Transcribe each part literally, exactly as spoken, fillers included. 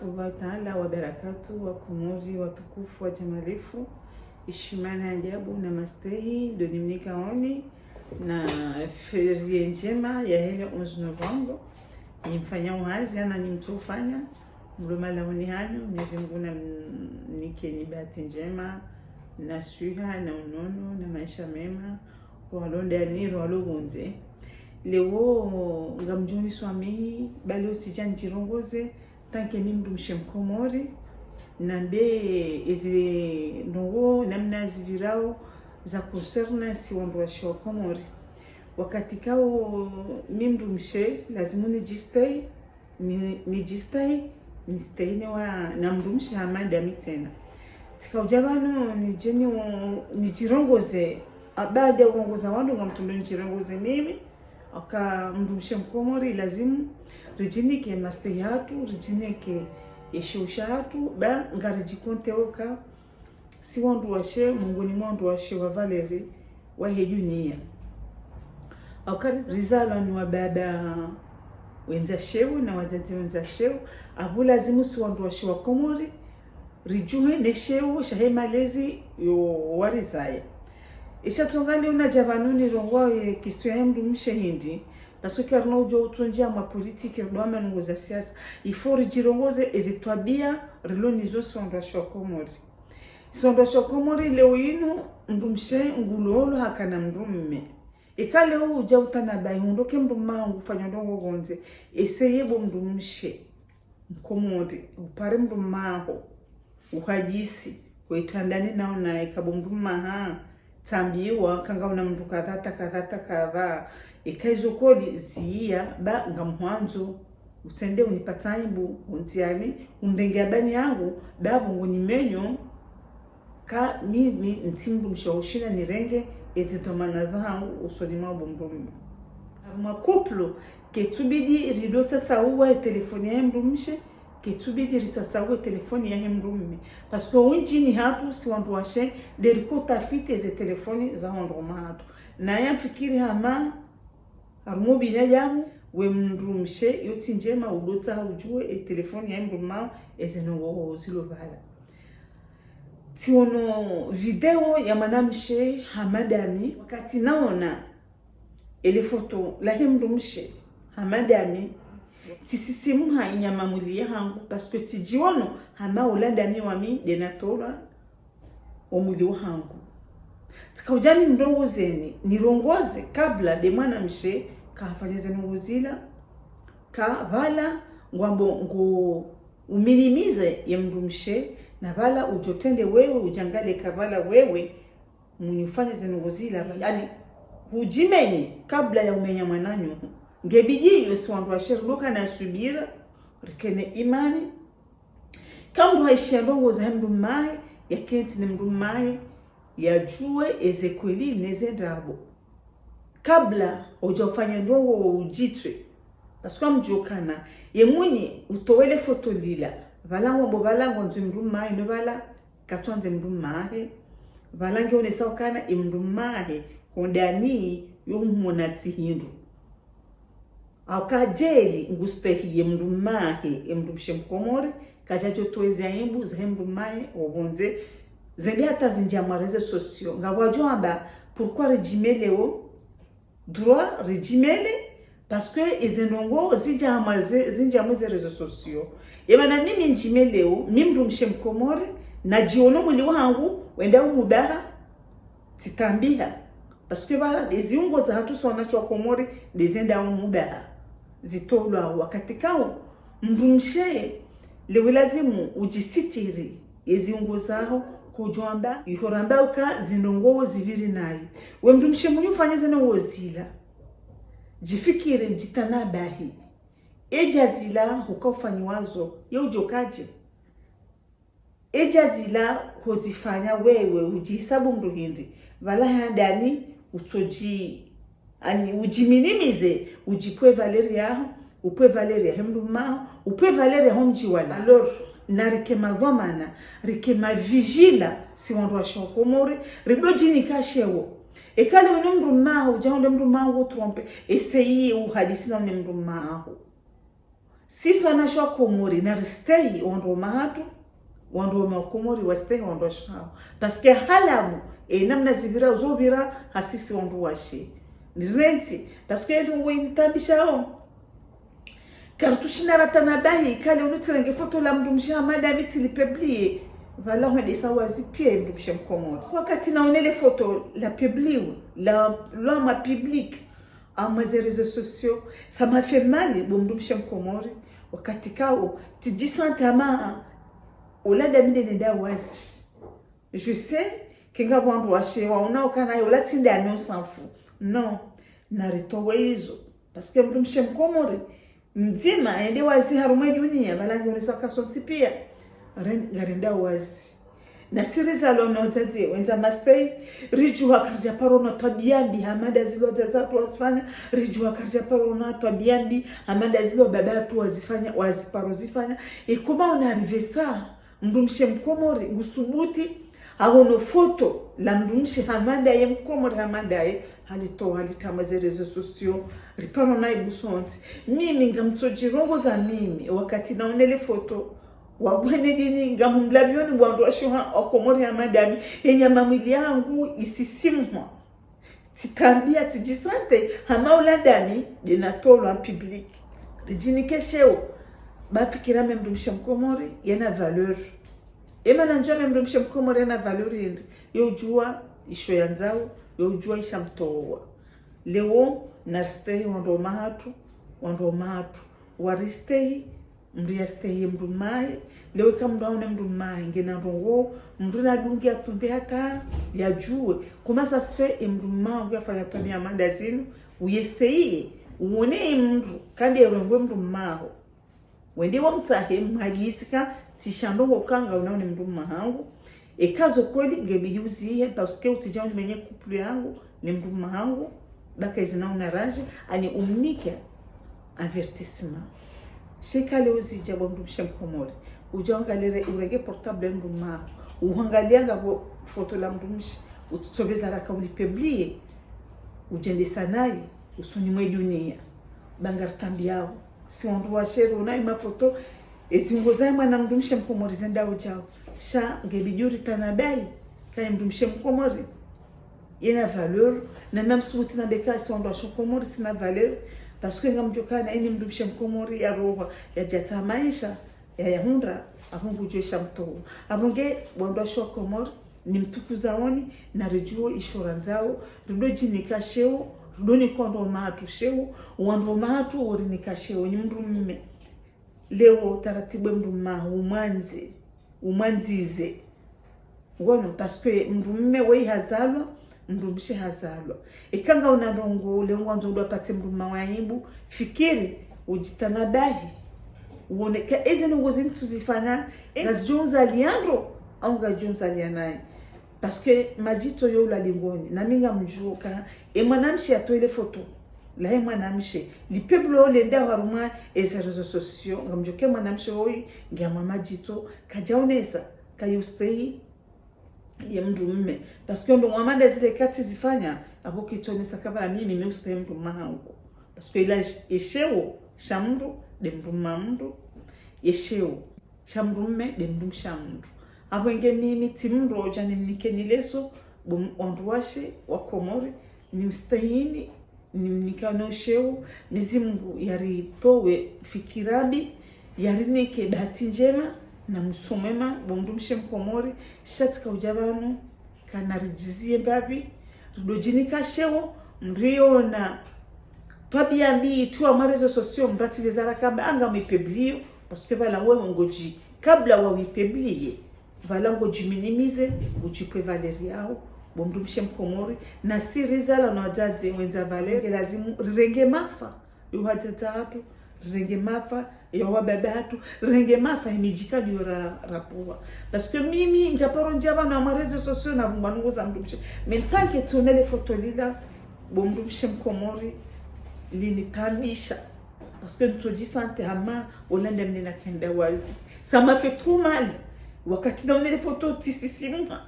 Allahu taala wa barakatuh, wa Komori watukufu wa djamalifu, heshima na adabu na mastehi ndo nimnikaoni, na férié ndjema ya hele onze novembre. Nimfanyao hazi hama nimtsofanya, mlo malaoni hanyu, Mwenyezi Mungu namnikeni bahati ndjema, na swiha, na unono, na maesha mema, rwalo ndani, rwalo pvondze. Leo ngamdjoni swamihi, ba leo tsidja ndjirongoze, tant que mi mdrumshe Mkomori, nambe ezi ndrongoo namna zipvirao za concerner si wandruwashe wa Komori. Wakati kao mi mdrumshe, lazimu nidjistehi, ni, nidjistehi, nistehi ne wa, na mdrumshe hama ndami tsena. Tsika udja pvanu nidje ni u-, nidjirongoze, a, baada ya urongoza wandru ngamtsondo nidjirongoze mimi, aka mdrumshe Mkomori lazimu ridjinike mastehi yahatru, ridjinike esheo shahatru, ba ngaridjikonte oka si wandruwashe, mongoni mwa wandruwashe wa valeur wa he dunia. Aka rizalwa ni wababa wendza sheo na wadzadze wendza sheo, apvo lazimu si wandruwashe wa Komori, ridjuhe ne sheo shahe malezi yo warizaya. Isha tonga leo nadja pvanu nirongoe ye question ya mdrumshe hindri, parce que karina udjo utsondjia mwa politique, ridjo amba ndrongoo za siasa, il faut ridjirongoze ezi twabia rilo nazo si wandruwashe wa Komori. Si wandruwashe wa Komori leo inu mdrumshe ngulolwa hakana mdrumme. Eka leo udja utanabahi, hundroke mdrumme wahangu ufanya ndrongoo pvondze, ese yebo mdrumshe Mkomori, upare mdrumme waho, uhadisi, kwe itrandani nao naye, eka bo mdrumme wahangu, tsambiwa, ka ngauna mndru kadha, ta kadha, ta kadha. Eka izo koli ziya, ba ngamhwandzo, utsende unipatsa aibu, undziani, undrenge abani yangu, ba pvo ngonimenyo, ka mimi ntsi mdrumshe wa ushina nirenge, ezi dhwamana zahangu, usoni mwa bo mdrumme. Harumwa couple, ketsubidi rido tsatsaua ye telefoni ya he mdrumshe, ketsubidi ritsatsaue telefoni ya he mdrumme. Parce que wendji ni hatru si wandruwashe, nde riko utafiti eze telefoni za wandruwame hatru. Na ya mfikiri hama, harumwa binadamu, we mdrumshe, yo tsi ndjema udo tsaha udjuwe e telefoni ya he mdrumme waho, eze ndrongoo zilo pvala. Tsiono video ya mwanamshe hama ndami, wakati naona ele foto la he mdrumshe hama ndami, tsisisimuha inyama mwili yahangu, parce que tsidjiono hama ola ndami wami nde natolwa omwili wahangu. Tsika udja nimrongozeni, nirongoze kabla nde mwanamshe kahafanya ze ndrongoo zila, ka pvala ngwambo ngo uminimize ye mdrumshe, na pvala udjo trende wewe, udjangalie ka pvala wewe, mwenye ufanya ze ndrongoo zila, yaani, hudjimenye kabla ya umenya mwananyaho. Ngebidi yo si wandruwashe rido kana subira, rikene imani. Ka mndru haishia ndrongoo za he mdrumme wahe, yakentsi ne mdrumme wahe, yadjuwe eze kweli neze ndrabo. Kabla udja ufanya ndrongoo udjitswe. Parce que ngamdjuo kana, ye mwenye utowa ele foto lila, pvala ngwambo pvala ngwandzo mdrumme wahe, no pvala katswandze mdrumme wahe, pvala nge onesao kana e mdrumme wahe, hondani yo humona tsi hindru. Au kadjeli ngustehi ye mdrumme wahe, e mdrumshe Mkomori, kadjadjo towa ezi aibu za he mdrumme wahe, opvondze, zende hata zindjia mwa réseaux sociaux. Ngapvo wadjo amba, pourquoi ridjimele o, droit ridjimele, parce que eze ndrongoo zindjia mwa ze, zindjia mwa ze réseaux sociaux. Ye mana mimi ndjimele o, mi mdrumshe Mkomori, nadjiono mwili wahangu, wenda umudaha, tsitambiha. Parce que ba, ezi ungo zahatru si wanawashe wa Komori, nde zenda umudaha. Zitolwa wakati kao, mdrumshe, leo lazimu udjisitiri, ezi ungo zaho, kudjwamba, iho ramba uka ze ndrongoo zipviri nayi. We mdrumshe mwenye ufanya ze ndrongoo zila. Djifikiri, udjitanabahi. Edja zila, huka ufanyiwazo, ye udjo kadje. Edja zila kozifanya wewe, udjihisabu mndru hindri. Pvala handani, utsodji, ani, udjiminimize, udjipve valeur yaho, upve valeur ya he mdrumme waho, upve valeur ya ho mdji wala. Alors, narike madhwamana, rike ma vigilants, si wandruwashe wa Komori, rido djinika sheo. Eka leo ne mdrumme waho, udja hunde mdrumme waho utrompe, essaye uhadisi na ne mdrumme waho. Sisi wanawashe wa Komori, naristehi wandru waume wahatru, wandru waume wa Komori wastehi wandru washe wahawo. Parce que halabu, e, namna zipvira, zopvira, ha sisi wandru washe. Nirentsi, parce que ndrongo initaabishao. Kartsushindra ratanabahi, kale unu tsirenge foto la mdrumshe hama nda mi tsili publie, pvala hwendesa wazi piya mdrumshe Mkomori. Wakati naone le foto la publie, la, la ma public, hama ze réseaux sociaux, ça m'a fait mal, bo mdrumshe Mkomori. Wakati kawo, tsidjisenti hama, ola nda mi nde nenda wazi. Je sais que ngapvo wandru washe waona ukana ola tsi nda mi, on s'en fout. Non, naritowe izo. Parce que mdrumshe Mkomori mdzima yende wazi harumwa ye dunia, pvala ngiyo nisa kasontsi piya. Ren-, ngarendao wazi. Na siri za lona udzadze, wendza mastehi, ridjuha karidja paro ona twabiya mbi hama nda zilo wadzadze wahatru wazifanya, ridjuha karidja paro ona twabiya mbi hama nda zilo wababa wahatru wazifanya, waziparo zifanya. E comment on arrive ça? Mdrumshe Mkomori, ngusubuti, hawono foto la mdrumshe hama ndaye, Mkomori hama ndaye, halitowa, halitia harumwa ze réseaux sociaux, riparo ona aibu sontsi. Mimi ngamtsodjirongoza mimi, wakati naone le foto, wabwene dini, ngamumlabiyoni wandru washe wa Komori hama nda mi, ye nyama mwili yahangu isisimhwa. Tsitambia, tsidjisenti hama ola nda mi, nde natolwa en public. Ridjinike sheo, ba fikira me mdrumshe Mkomori, yena valeur. Ema nandjua me mdrumshe Mkomori yena valeur yindri, yo udjua isho yandzao, yo udjua isha mtowa. Leo, naristehi wandru waume wahatru, wandru waume wahatru waristehi, mdru yastehi mdrumme wahe, leo ika mdru haone mdrumme wahe ngena ndrongo, mdru nadunge yatunde hata yadjue. Comment ça se fait, e mdrumme wahangu yafanya twabiya hama nda zinu, uyestehiye, uone e mdru, kandi erengwe mdrumme waho. Wende wamtsahe, mhadisi ka, tsisha ndrongo ka ngaonao ne mdrumme wahangu. Eka zo kweli, ngebidi uzihe, parce que utsidja unimenye couple yahangu, ne mdrumme wahangu, ba ka izina unarandje, ani umnike avertissement. Sha eka leo uzidja bo mdrumshe Mkomori, udja wangalie, urenge portable mdrumme waho, uhangalia ngapvo foto la mdrumshe, utsitsopveza raka ulipublie, udjendesa naye usoni mwe dunia. Ba ngaritambiyao, si wandru washe ro ona ema foto, ezi nguo za mwana mdrumshe Mkomori zendao djao. Sha ngebidi uritanabahi, ka ye mdrumshe Mkomori yena valeur, na mimi subuti nambe ka si wandru washe wa Komori sina valeur, parce que ngamdjuo kana eni mdrumshe Mkomori yaroha, yadjatsaha maesha, yayahundra, apvo ngudjua isha mtowa. Apvo nge wandru washe wa Komori, nimtukuzaoni, naridjue isho randzao, ridodjinika sheo, ridonika wandru waume wahatru sheo, wandru waume wahatru worinika sheo, nyi mdrumme. Leo taratibu e mdrumme waho umwandze, umwandzize. Ngono, parce que mdrumme weyi hazalwa, mdrumshe hazalwa. Eka ngaona ndrongo, leo ngwandzo udwa pate mdrumme waho aibu, fikiri, udjitanabahi. Uone ka eze ndrongo zinu tsuzifanya, e, ngazidjo undzaliya ndro, au ngazidjo undzaliya nayi. Parce que madjitso yo ula lingoni, na mi ngamdjuo ka, e mwanamshe yatowa le foto la e mwanamshe, lipublie lende harumwa eze réseaux sociaux, ngamdjuo ke mwanamshe woyi, ngiya mwa madjitso, kadjaonesa, kayustehi ye mdrumme. Parce que ndrongo hama nda zile eka tsizifanya, apvo kitsoonesa ka pvala mimi, mi ustehi mdrumme wahangu. Parce que ila sh-, esheo sha mdru, nde mdrumme wa mdru, esheo sha mdrumme, nde mdrumshe wa mdru. Apvo nge mimi tsi mdru udja nimnikeni leso, bo m-, wandru washe wa Komori, nimstehini, nimnikeni sheo, Mwenyezi Mungu yaritowe fikira mbi, yarinike bahati ndjema, na mwiso mwema, bo mdrumshe Mkomori, sha tsika udja pvanu, kana ridjiziye mbapvi, ridodjinika sheo, mriona twabiya mbi itrwa harumwa réseaux sociaux, mratsi leza raka ba ngamwipublio, parce que pvala wewe ngodji, kabla wawipublie, pvala ngodjiminimize, udjipve valeur yaho, bo mdrumshe Mkomori, na siri zala na wadzadze wendza valeur, nge lazimu rirenge mafa yo wadzadze wahatru, rirenge mafa yo wababa wahatru, rirenge mafa ye midji kadiyo ra-, rapvuwa. Parce que mimi, ndjaparo ndja pvanu harumwa réseaux sociaux napvungwa ndrongo za mdrumshe. Mais tant que tsione le foto lila, bo mdrumshe Mkomori, linitaabisha. Parce que ntsodjisentir hama, ola nda mi nde nakenda wazi. Ça m'a fait trop mal. Wakati naone le foto tsisisimha.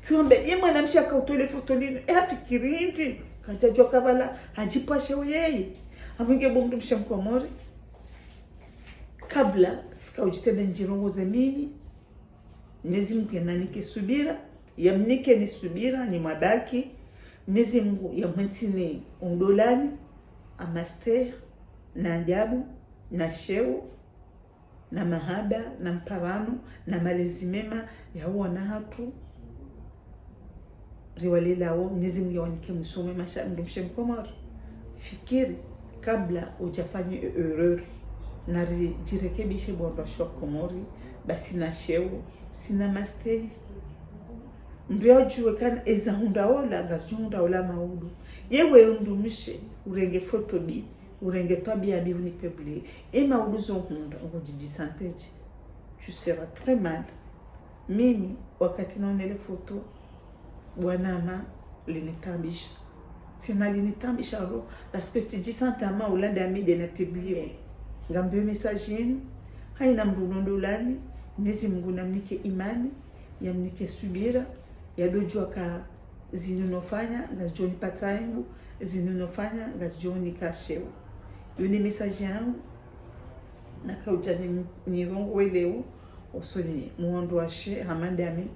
Tsimbe, ye mwanamshe yakautowa le foto linu, e hafikiri hindri, kadjadjua ka pvala, hadjipva sheo yeye. Apvo nge bo mdrumshe Mkomori, Kabla, tsika udjitenda ndjirongoze mimi, Mnyezi Mungu yananike subira, yamnikeni subira, nyi mwabaki, Mnyezi Mungu yamhentini undolani, amaster, na adabu, na sheo, na mahaba, na mpvano, na malezi mema, ya wana hatru, riwalelao, Mnyezi Mungu yawanike mwiso mwema, sha mdrumshe mkomori. Fikiri kabla udjafanya erreur. Na ridjirekebishe bo wandruwashe wa Komori, ba sina sheo, sina master. Mndru yadjuwe kana eza hundra ola, ngazidjo hundra ola maudu. Yewe mdrumshe, urenge foto mbi, urenge twabia mbi unipublie. E maudu zo hundra, ngodjidjisanteje. Tu seras très mal. Mimi, wakati naonele foto, bwana ma linitambisha. Tsena linitambisha ro, parce que tsidjisanta ma ulanda mi de na publie. Ngambe message yinu, haina mdru nondolani, Mnyezi Mungu namnike imani, yamnike subira, yadodjuwa ka zinu nofanya, ngazidjo nipatsa aibu, zinu nofanya, ngazidjo nika sheo. Yo nde message yangu, nakaudja ni, nirongowe leo, usoni mwa wandruwashe, hama ndami,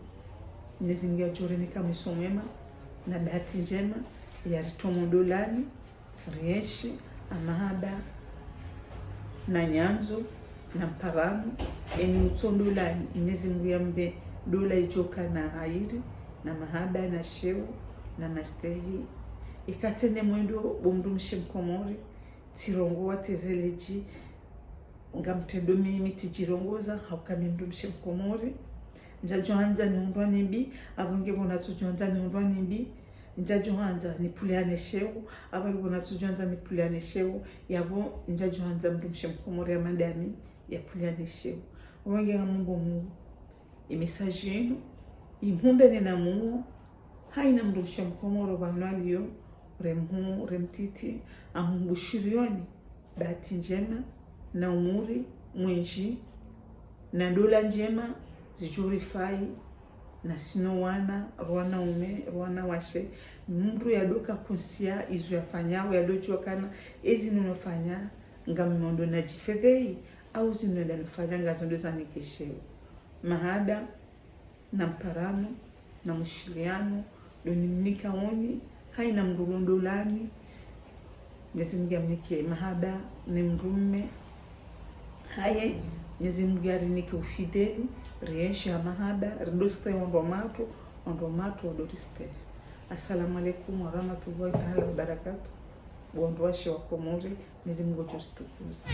Mnyezi Mungu yadjo rinika mwiso mwema, na bahati ndjema, yaritowe mondolani, rienshi, amahaba, na nyandzo, na mpvano, eni utso ndolani, Mnyezi Mungu yambe ndola idjoka na hairi, na mahaba, na sheo, na mastehi. Ikatsene mwendo, bo mdrumshe mkomori, tsirongowa tsezeledji, ngamtrendo mimi tsidjirongoza, hauka mi mdrumshe mkomori. Ndjadjohandza nihundrwa ni mbi, apvo nge bo natsudjohandza nihundrwa ni mbi. Ndjadjohandza nipvuliane sheo, apvo nge bo natsudjohandza nipvuliane sheo. Yapvo ndjadjohandza mdrumshe mkomori hama ndami, yapvuliane sheo. Apvo nge ngamumbo Mungu, e message yinu, imhundre nena Mungu, haina mdrumshe mkomori pvanu aliyo, remhuu, remtiti, amumbushiriyoni bahati ndjema, na umuri mwendji, na ndola ndjema, zidjo rifai, na sino wana, rwanaume, rwanawashe, mndru yadoka kunsia izo yafanyao, yadodjuwa kana, ezi nonofanya, ngamnondo nadjifedhehi, au zinu nda nofanya ngazo ndo zanike sheo. Mahaba, na mpvano, na mshiliano, ndo nimnikaoni, haina mdru londolani, Mnyezi Mungu yamnike mahaba, ni mdrume, haye, Mnyezi Mungu yarinike ufideli, rienshi ha mahaba, ridoste wandru matru, wandru matru wadoriste. Assalamu alaikum warahmatullahi taala wabarakatuh. Bo wandruwashe wa Komori, Mnyezi Mungu yadjo ritukuza.